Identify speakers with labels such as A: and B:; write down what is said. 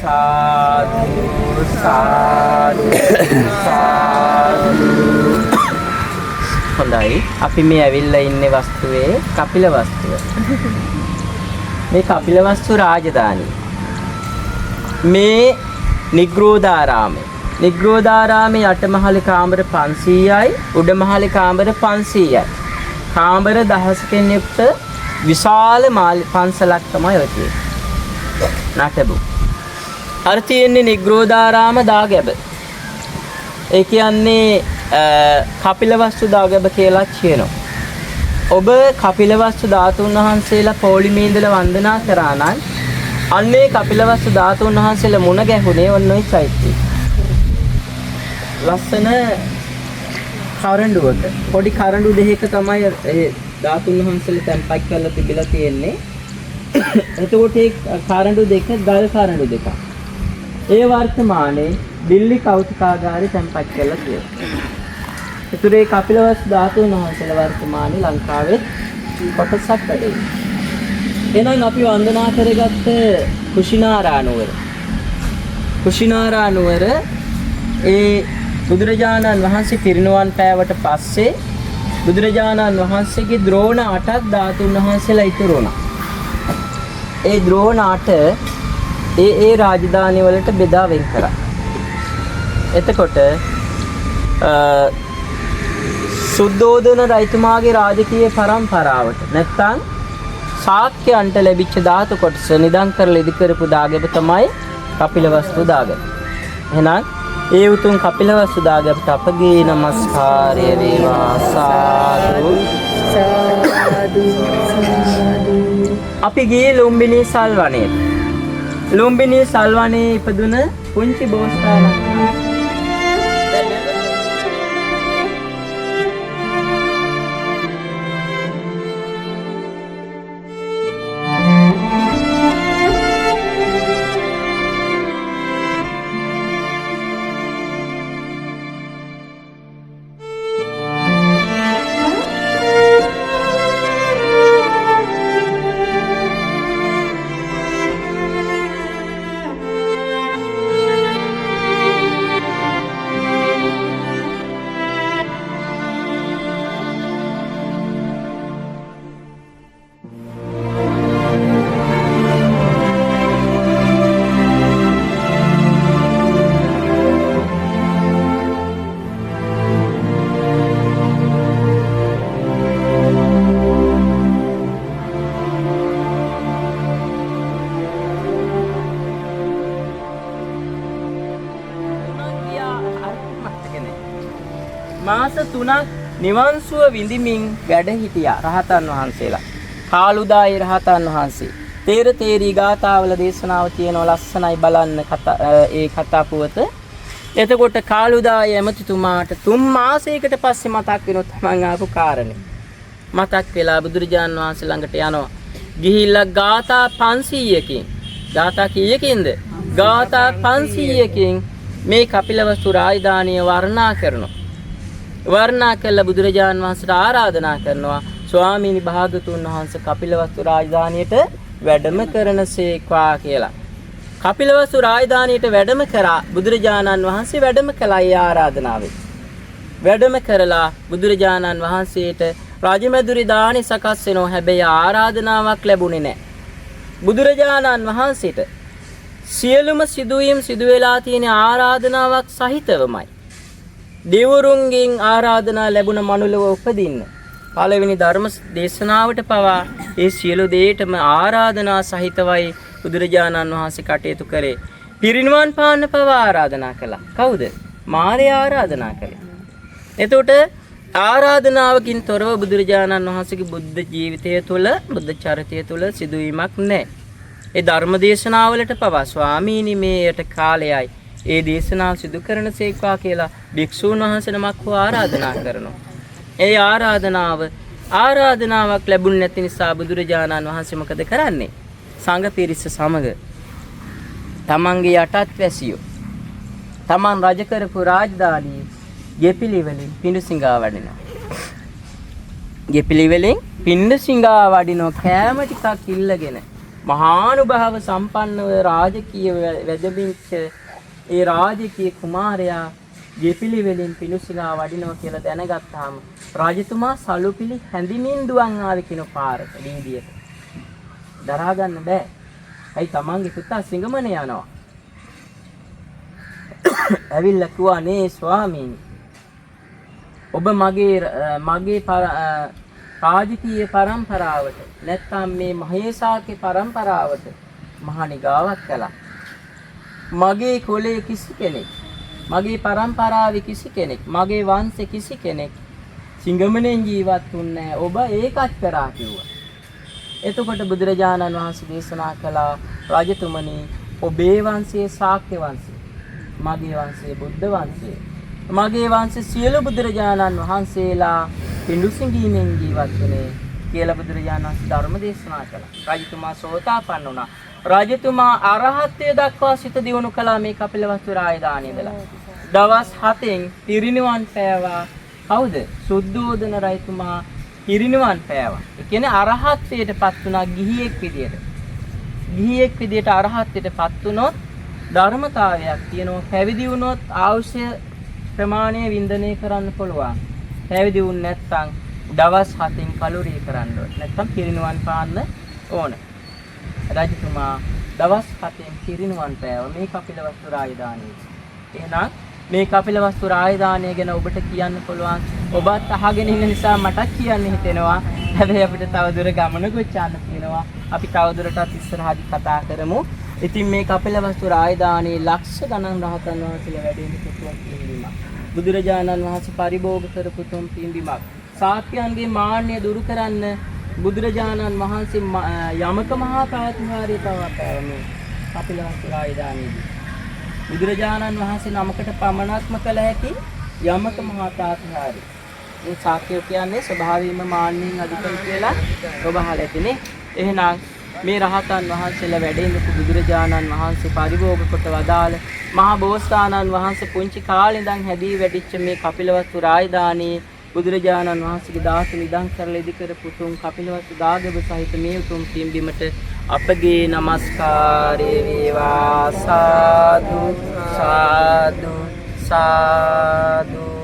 A: සාදු සාදු සාදු. හොඳයි, අපි මේ ඇවිල්ලා ඉන්නේ වස්තුවේ කපිලවස්තුව. මේ කපිලවස්තු රාජධානිය. මේ නිග්‍රෝධාරාමය. නිග්‍රෝධාරාමේ යටමහලේ කාමර 500යි උඩමහලේ කාමර 500යි. කාමර දහසකින් යුක්ත විශාල පන්සලක් තමයි ඔය තියෙන්නේ. නටබු. අර තියෙන්නේ නිග්‍රෝධාරාම දාගැබ. ඒ කියන්නේ කපිලවස්තු දාගැබ කියලා කියනවා. ඔබ කපිලවස්තු ධාතුන් වහන්සේලා පොලිමේ ඉඳලා වන්දනා කරා නම් අන්නේ කපිලවස්තු ධාතුන් වහන්සේලා මුණ ගැහුනේ ඔන්න ඔය චෛත්‍යය. ලස්සන කරඬුවක පොඩි කරඬු දෙකක තමයි ඒ ධාතුන් වහන්සේලා තැන්පත් කරලා තිබිලා තියෙන්නේ. එතකොට ඒ කරඬු දෙක ගල් කරඬු දෙකක්. ඒ වර්තමානයේ දිල්ලි කෞතුකාගාරේ තැන්පත් කරලා තියෙනවා. ඒතර ඒ කපිලවස්තු ධාතුන් වහන්සේලා වර්තමානයේ ලංකාවේ කොටසක් වැඩ ඉන්නේ. එහෙනම් අපි වන්දනා කරගත්ත කුෂිනාරා නුවර. කුෂිනාරා නුවර ඒ බුදුරජාණන් වහන්සේ පිරිනිවන් පෑවට පස්සේ බුදුරජාණන් වහන්සේගේ ද්‍රෝණ 8ක් ධාතුන් වහන්සේලා ඉතුරු වුණා. ඒ ද්‍රෝණ 8 ඒ ඒ රාජධානි වලට බෙදා වෙන් කරා. එතකොට සුද්ධෝදන රජතුමාගේ රාජකීය පරම්පරාවට නැත්තම් ශාක්‍යයන්ට ලැබිච්ච ධාතු කොටස නිදන් කරලා ඉදි කරපු දාගැබ තමයි කපිලවස්තු දාගැබ. එහෙනම් ඒ උතුම් කපිලවස්තු දාගැබට අපගේ නමස්කාරය වේවා. සාදු
B: සාදු සාදු.
A: අපි ගියේ ලුම්බිනි සල්වනයට. ලුම්බිනි සල්වනයේ ඉපදුන පුංචි බෝසතාණන්. මාස 3ක් නිවන් සුව විඳිමින් වැඩ හිටියා රහතන් වහන්සේලා. කාලුදායි රහතන් වහන්සේ. තේර තේරී ගාථාවල දේශනාව තියෙනවා, ලස්සනයි බලන්න කතා ඒ කතා පුවත. එතකොට කාලුදායි ඇමතිතුමාට 3 මාසයකට පස්සේ මතක් වෙනවා තමන් ආපු කාරණේ. මතක් වෙලා බුදුරජාන් වහන්සේ ළඟට යනවා. ගිහිල්ලා ගාථා 500කින්, ගාථා කීයකින්ද? ගාථා 500කින් මේ කපිලවස්තු රාජධානිය වර්ණනා කරනවා. වර්ණනා කළ බුදුරජාන් වහන්සේට ආරාධනා කරනවා, ස්වාමීනි භාගතුන් වහන්සේ කපිලවස්තු රාජධානියට වැඩම කරනසේක්වා කියලා. කපිලවස්තු රාජධානියට වැඩම කරා බුදුරජාණන් වහන්සේ වැඩම කළා ඒ ආරාධනාවෙන්. වැඩම කරලා බුදුරජාණන් වහන්සේට රජමැදුරේ දානි සකස් වෙනවා. හැබැයි ආරාධනාවක් ලැබුණේ නැහැ. බුදුරජාණන් වහන්සේට සියලුම සිදුවීම් සිදු වෙලා තියෙන ආරාධනාවක් සහිතවමයි. දෙවරුන්ගෙන් ආරාධනා ලැබුණ මනුලව උපදින්න පළවෙනි ධර්ම දේශනාවට පවා ඒ සියලු දේටම ආරාධනා සහිතවයි බුදුරජාණන් වහන්සේ කටයුතු කරේ. පිරිනිවන් පාන්න පවා ආරාධනා කළා. කවුද? මාරයා ආරාධනා කළේ. එතකොට ආරාධනාවකින් තොරව බුදුරජාණන් වහන්සේගේ බුද්ධ ජීවිතය තුළ, බුද්ධ චරිතය තුළ සිදුවීමක් නැහැ. ඒ ධර්ම දේශනාවලට පවා ස්වාමීනි මේයට කාලයයි, ඒ දේශනාව සිදු කරන සේක්වා කියලා භික්ෂූන් වහන්සේ නමක් හෝ ආරාධනා කරනවා. ඒ ආරාධනාවක් ලැබුණ නැති නිසා බුදුරජාණන් වහන්සේ මොකද කරන්නේ? සංඝ පිරිස සමග තමන්ගේ යටත් වැසියෝ තමන් රජ කරපු රාජධානියේ ගෙපිලි වලින් පිඬුසිඟා වඩිනවා. ගෙපිලි වලින් පිඬුසිඟා වඩිනෝ කෑම ටිකක් ඉල්ලගෙන මහානුභාව සම්පන්නව රාජකීය වැදමිච්ච ඒ රාජකීය කුමාරයා ගෙපිලි වලින් පිණුසිඟා වඩිනවා කියලා දැනගත්තාම රජතුමා සලුපිලි හැඳිමින් දුවන් ආවේ කියන පාරට වීදියට. දරා ගන්න බෑ. ඇයි තමන්ගේ පුතා සිඟමන යනවා. ඇවිල්ලා කිව්වා, "අනේ ස්වාමීනි, ඔබ මගේ මගේ රාජකීය පරම්පරාවට නැත්තම් මේ මහේසාක්‍ය පරම්පරාවට මහා නිගාවක් කළා. මගේ කුලයේ කිසි කෙනෙක්, මගේ පරම්පරාවේ කිසි කෙනෙක්, මගේ වංශේ කිසි කෙනෙක් සිඟමනෙන් ජීවත් වුන්නේ නැහැ. ඔබ ඒකත් කරා" කිව්වා. එතකොට බුදුරජාණන් වහන්සේ දේශනා කළා, "රජතුමනි, ඔබේ වංශයේ ශාක්‍ය වංශය, මගේ වංශයේ බුද්ධ වංශය. මගේ වංශ සියලු බුදුරජාණන් වහන්සේලා පිඬු සිඟීමෙන් ජීවත් වුණේ" කියලා බුදුරජාණන් වහන්සේ ධර්ම දේශනා කළා. රජතුමා සෝතාපන්න වුණා. රජතුමා අරහත්ත්වය දක්වා සිත දියුණු කළා මේ කපිලවස්තු රාජධානියේ ඉඳලා. දවස් 7න් පිරිනිවන් පෑවා. කවුද? සුද්ධෝදන රජතුමා පිරිනිවන් පෑවා. ඒ කියන්නේ අරහත්ත්වයට පත් වුණා ගිහියෙක් විදියට. ගිහියෙක් විදියට අරහත්ත්වයට පත් වුණොත් ධර්මතාවයක් තියෙනවා. පැවිදි වුණොත් ආයුෂ ප්‍රමාණය වින්දනය කරන්න පුළුවන්. පැවිදි වුණ නැත්නම් දවස් 7න් කලුරිය කරන්න ඕන. නැත්නම් පිරිනිවන් පාන්න ඕන. රජතුමා දවස් 7න් පිරිනිවන් පෑවා මේ කපිලවස්තු රාජධානියේ. එහෙනම් මේ කපිලවස්තු රාජධානිය ගැන ඔබට කියන්න පුළුවන්. ඔබත් අහගෙන ඉන්න නිසා මටත් කියන්න හිතෙනවා. හැබැයි අපිට තව දුර ගමනකුත් යන්න තියෙනවා. අපි තව දුරටත් ඉස්සරහදී කතා කරමු. ඉතින් මේ කපිලවස්තු රාජධානියේ ලක්ෂ ගණන් රහතන් වහන්සේලා වැඩ ඉන්න තුන් පින්බිමක්. බුදුරජාණන් වහන්සේ පරිභෝග කරපු තුන් පින්බිමක්. ශාක්‍යයන්ගේ මාන්නය දුරු කරන්න බුදුරජාණන් වහන්සේ යමක මහා ප්‍රාතිහාර්ය පවා පෑව මේ කපිලවස්තු රාජධානියේදී. බුදුරජාණන් වහන්සේ නමකට පමණක්ම කළ හැකි යමක මහා ප්‍රාතිහාර්ය. මේ ශාක්‍යයෝ කියන්නේ ස්වභාවයෙන්ම මාන්නයෙන් අධිකයි කියලා ඔබ අහලා ඇතිනේ. එහෙනම් මේ රහතන් වහන්සේලා වැඩ ඉඳපු, බුදුරජාණන් වහන්සේ පරිභෝග කොට වදාළ, මහා බෝසතාණන් වහන්සේ පුංචි කාලේ ඉඳන් හැදී වැඩිච්ච මේ කපිලවස්තු රාජධානියේ, බුදුරජාණන් වහන්සේගේ ධාතු නිදන් කරලා ඉදි කරපු උතුම් කපිලවස්තු දාගැබ සහිත මේ උතුම් පින්බිමට අපගේ නමස්කාරය වේවා. සාදු සාදු සාදු.